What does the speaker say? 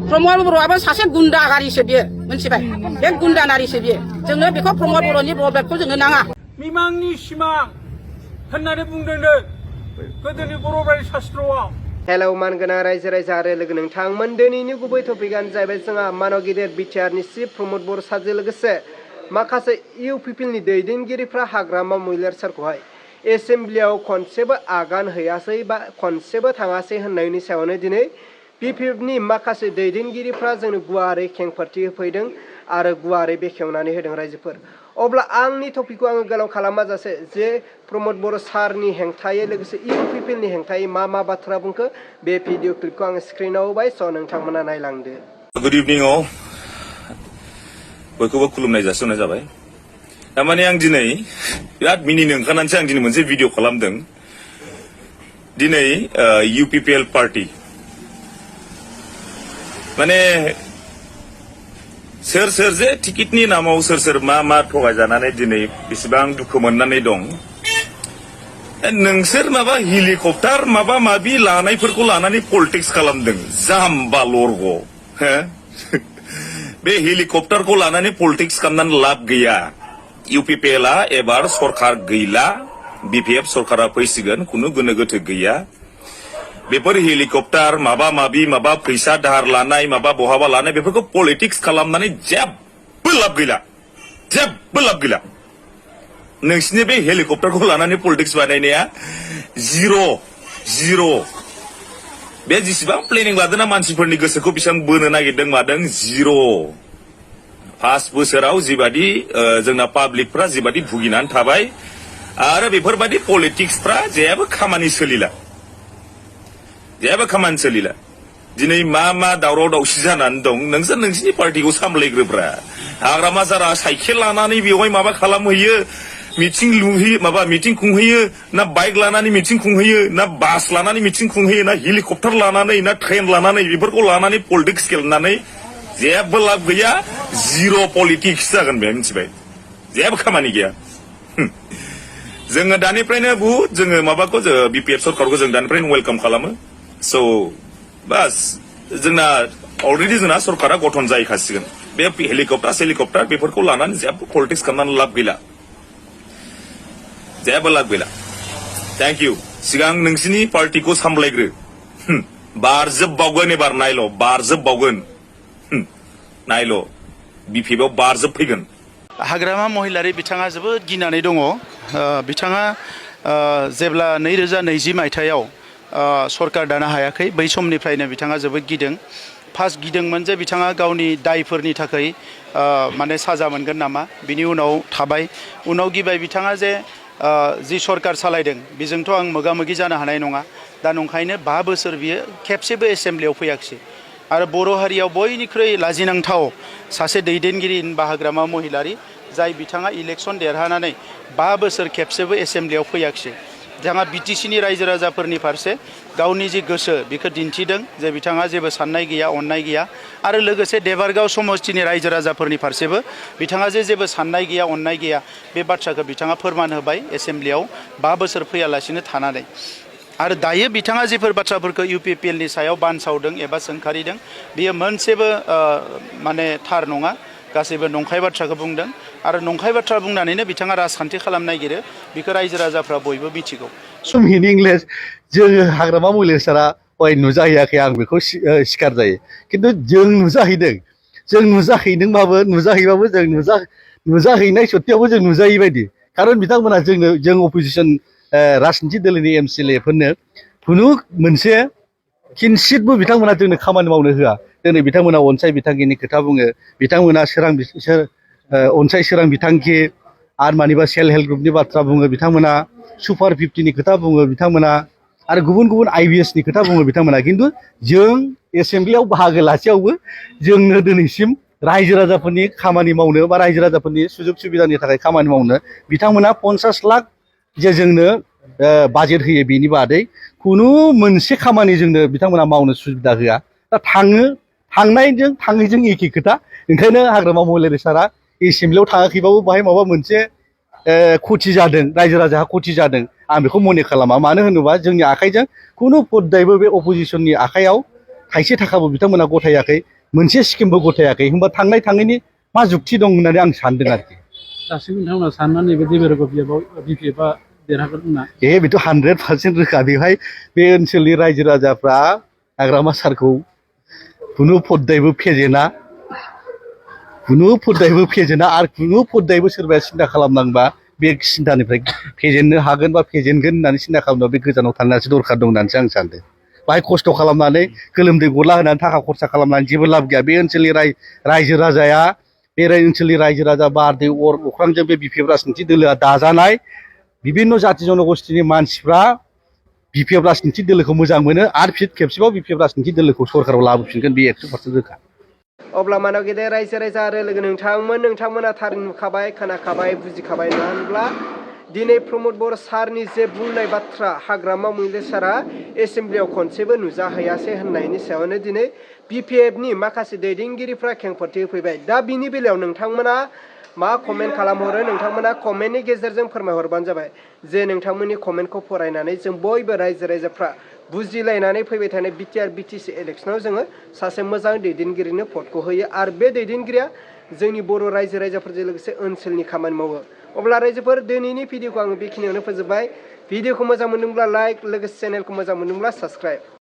प्रमद बर'आबो सासे गुन्दा गारिसो बियो मोनथिबाय बे गुन्दा नारिसो बियो जोङो बेखौ प्रमद बर'नि प्रब्लेमखौ जोङो नाङा मिमांनि सिमां होननानै बुंदोंनो गोदोनि बर' राव शास्त्रआव हेलौ मानगोनां रायजो राजा आरो लोगो नोंथांमोन दिनैनि गुबै टपिकआनो जाहैबाय जोंहा मानव गिदिर बिटिआरनि चिफ प्रमद बर' सारजों लोगोसे माखासे इउपिपिएलनि दैदेनगिरिफ्रा हाग्रामा महिलार सारखौहाय एसेम्ब्लियाव खनसेबो आगान होयासै बा खनसेबो थाङासै होननायनि सायावनो दिनै पिपिएफनि माखासे दैदेनगिरिफ्रा जोंनो गुवारै खेंफोरथि होफैदों आरो गुवारै बेखेवनानै होदों रायजोफोर। अब्ला आंनि टपिकखौ आङो गोलाव खालामाजासे जे प्रमद बर' सारनि हेंथायै लोगोसे इउपिपिएलनि हेंथायै मा बाथ्रा बुंखो बे भिडिअ क्लिपखौ आङो स्क्रिनाव होबाय स' नोंथांमोना नायलांदो। गुड इभिनिं अल बयखौबो खुलुमनाय जासिहरनाय जाबाय। तारमाने आं दिनै बिराद मिनिनो ओंखारनानैसो आं दिनै मोनसे भिडिअ खालामदों। दिनै UPPL पार्टी माने सोर जे टिकेटनि नामाव सोर मा थगायजानानै दिनै बेसेबां दुखु मोननानै दं। नोंसोर माबा हेलिकप्टार माबा माबि लानायफोरखौ लानानै पलिटिक्स खालामदों जाम्बा लरग' हो बे हेलिकप्टारखौ लानानै पलिटिक्स खालामनानै लाब गैया। UPPLआ एबार सरकार गैला BPF सरकारा फैसिगोन खुनु गोनो गोथो गैया। बेफोर हेलिकप्टार माबा माबि माबा फैसा दाहार लानाय माबा बहाबा लानाय बेफोरखौ पलिटिक्स खालामनानै जेबो लाब गैला। नोंसिनि बे हेलिकप्टारखौ लानानै पलिटिक्स बानायनाया जिर' बे जेसेबां प्लेनिं लादोंना मानसिफोरनि गोसोखौ बेसेबां बोनो नागिरदों मादों जिर'। 5 बोसोराव जिबादि जोंना पाब्लिकफ्रा जिबादि भुगिनानै थाबाय आरो बेफोरबादि पलिटिक्सफ्रा जेबो खामानि सोलिला। दिनै मा दावराव दावसि जानानै दं नोंसोर नोंसिनि पार्टिखौ सामलायग्रोब्रा। हाग्रामा सारा साइकेल लानानै बेवहाय माबा खालामहैयो मिटिं खुंहैयो ना बाइक लानानै मिटिं खुंहैयो ना बास लानानै मिटिं खुंहैयो ना हेलिकप्टार लानानै ना ट्रेन लानानै बेफोरखौ लानानै पलिटिक्स गेलेनानै जेबो लाब गैया। जिर' पलिटिक्स जागोन बे मिथिबाय जेबो खामानि गैया। जोङो दानिफ्रायनो बुहुद जोङो माबाखौ BPF सरकारखौ जों दानिफ्रायनो वेलकाम खालामो। स' बास जोंना अलरेडि जोंना सरकारा गठन जाहैखासिगोन। बे हेलिकप्टार बेफोरखौ लानानै जेबो पलिटिक्स खालामनानै लाब गैला। Thank you. सिगां नोंसिनि पार्टिखौ सामलायग्रो। बारजोबबावगोन एबार नायल' BPFआव बारजोबफैगोन। हाग्रामा महिलारि बिथाङा जोबोद गिनानै दङ। बिथाङा जेब्ला 2020 मायथाइयाव सरकार दानो हायाखै बै समनिफ्रायनो बिथाङा जोबोद गिदों। फार्स्ट गिदोंमोन जे बिथाङा गावनि दायफोरनि थाखाय माने साजा मोनगोन नामा, बिनि उनाव थाबाय। उनाव गिबाय बिथाङा जे जि सरकार सालायदों बेजोंथ' आं मोगा मोगि जानो हानाय नङा। दा नंखायनो 5 बोसोर बियो खेबसेबो एसेम्ब्लियाव फैयाखिसै। आरो बर' हारियाव बयनिख्रुइ लाजिनांथाव सासे दैदेनगिरि होनबा हाग्रामा महिलारि जाय बिथाङा इलेक्सन देरहानानै 5 बोसोर खेबसेबो एसेम्ब्लियाव फैयाखिसै। बिथाङा BTCनि रायजो राजाफोरनि फारसे गावनि जि गोसो बेखौ दिन्थिदों जे बिथाङा जेबो साननाय गैया अननाय गैया। आरो लोगोसे देबारगाव समस्तिनि रायजो राजाफोरनि फारसेबो बिथाङा जेबो साननाय गैया अननाय गैया बे बाथ्राखौ बिथाङा फोरमान होबाय एसेम्ब्लियाव 5 बोसोर फैयालासिनो थानानै। आरो दायो बिथाङा जेफोर बाथ्राफोरखौ UPPLनि सायाव बानसावदों एबा सोंखारिदों बेयो मोनसेबो माने थार नङा। गासैबो नंखाय बाथ्राखौ बुंदों आरो नंखाय बाथ्रा बुंनानैनो बिथाङा राजखान्थि खालामनो नागिरो। बेखौ रायजो राजाफ्रा बयबो मिथिगौ। सम इन इंलिश जोङो हाग्रामा महिलारि सारा नुजाहैयाखै आं बेखौ स्वीकार जायो। खिन्थु जों नुजाहैबाबो जों नुजाहैनाय सत्तेयावबो जों नुजायै बायदि। खारन बिथांमोना जों अपोजिसन राजनिथि दोलोनि MCLA फोरनो खुनु मोनसे किनसिटबो बिथांमोना जोंनो खामानि मावनो होआ। दिनै बिथांमोना अनसाय बिथांखिनि खोथा बुङो, बिथांमोना अनसाय सोरां बिथांखि आरो मानिबा सेल्फ हेल्प ग्रुपनि बाथ्रा बुङो, बिथांमोना सुपार 50नि खोथा बुङो बिथांमोना, आरो गुबुन IBSनि खोथा बुङो बिथांमोना। खिन्थु जों एसेम्ब्लियाव बाहागो लासेयावबो जोंनो दिनैसिम रायजो राजाफोरनि खामानि मावनो बा रायजो राजाफोरनि सुजुग सुबिदानि थाखाय खामानि मावनो बिथांमोना 50 लाख जे जोंनो बाजेट होयो बेनि बादै खुनु मोनसे खामानि जोंनो बिथांमोना मावनो सुबिदा होआ। दा थाङैजों एखे खोथा। ओंखायनो हाग्रामा महिलारि सारा एसेम्ब्लियाव थाङाखैबाबो बाहाय माबा मोनसे खथि जादों, रायजो राजाहा खथि जादों आं बेखौ मने खालामा। मानो होनोबा जोंनि आखाइजों खुनु पद्दायबो बे अपोजिसननि आखाइयाव थाइसे थाखाबो बिथांमोना गथायाखै। मोनसे स्किमबो गथायाखै होमबा थाङैनि मा जुक्ति दं होननानै आं सानदों आरोखि दासिम नोंथांमोना साननानै बे देबेरग' बिपिएफआ देरहागोन होनना बेथ' 100% रोखा बेवहाय बे ओनसोलनि रायजो राजाफ्रा हाग्रामा सारखौ खुनु फद्दायबो फेजेना आरो खुनु फद्दायबो सोरबाया सिन्था खालामनांबा बे सिन्थानिफ्राय फेजेननो हागोन बा फेजेनगोन होननानै सिन्था खालामनायाव बे गोजानाव थांनायासो दरखार दं होननानैसो आं सानदों बाहाय खस्थ' खालामनानै गोलोमदै गला होनानै थाखा खरसा खालामनानै जेबो लाब गैया बे ओनसोलनि रायजो राजाया बे ओनसोलनि रायजो राजा बार दै अर अख्रांजों बे बिपिएफ राजनिथि दोलोआ दाजानाय बिभिन्न जाति जनगोष्ठीनि मानसिफ्रा बिपिएफ राजनिथि दोलोखौ मोजां मोनो आरो खेबसेबाव बिपिएफ राजनिथि दोलोखौ सरकाराव लाबोफिनगोन बे 100% रोखा अब्ला मानाव गेदेर रायजो राजा आरो लोगो नोंथांमोना थार नुखाबाय खोनाखाबाय बुजिखाबाय नङा होनब्ला दिनै प्रमद बर' सारनि जे बुंनाय बाथ्रा हाग्रामा मैदेर सारा एसेम्ब्लियाव खनसेबो नुजाहैयासै होननायनि सायावनो दिनै बिपिएफनि माखासे दैदेनगिरिफ्रा खेंफोरथि होफैबाय दा बिनि बेलायाव नोंथांमोना मा कमेन्ट खालामहरो नोंथांमोना कमेन्टनि गेजेरजों फोरमायहरबानो जाबाय जे नोंथांमोननि कमेन्टखौ फरायनानै जों बयबो रायजो राजाफ्रा बुजिलायनानै फैबाय थानाय बिटिआर बिटिसि इलेक्सनाव जोङो सासे मोजां दैदेनगिरिनो भटखौ होयो आरो बे दैदेनगिरिया जोंनि बर' रायजो राजाफोरजों लोगोसे ओनसोलनि खामानि मावो अब्ला रायजोफोर दिनैनि भिडिअखौ आङो बेखिनियावनो फोजोबबाय भिडिअखौ मोजां मोनदोंब्ला लाइक लोगोसे चेनेलखौ मोजां मोनदोंब्ला साबस्क्राइब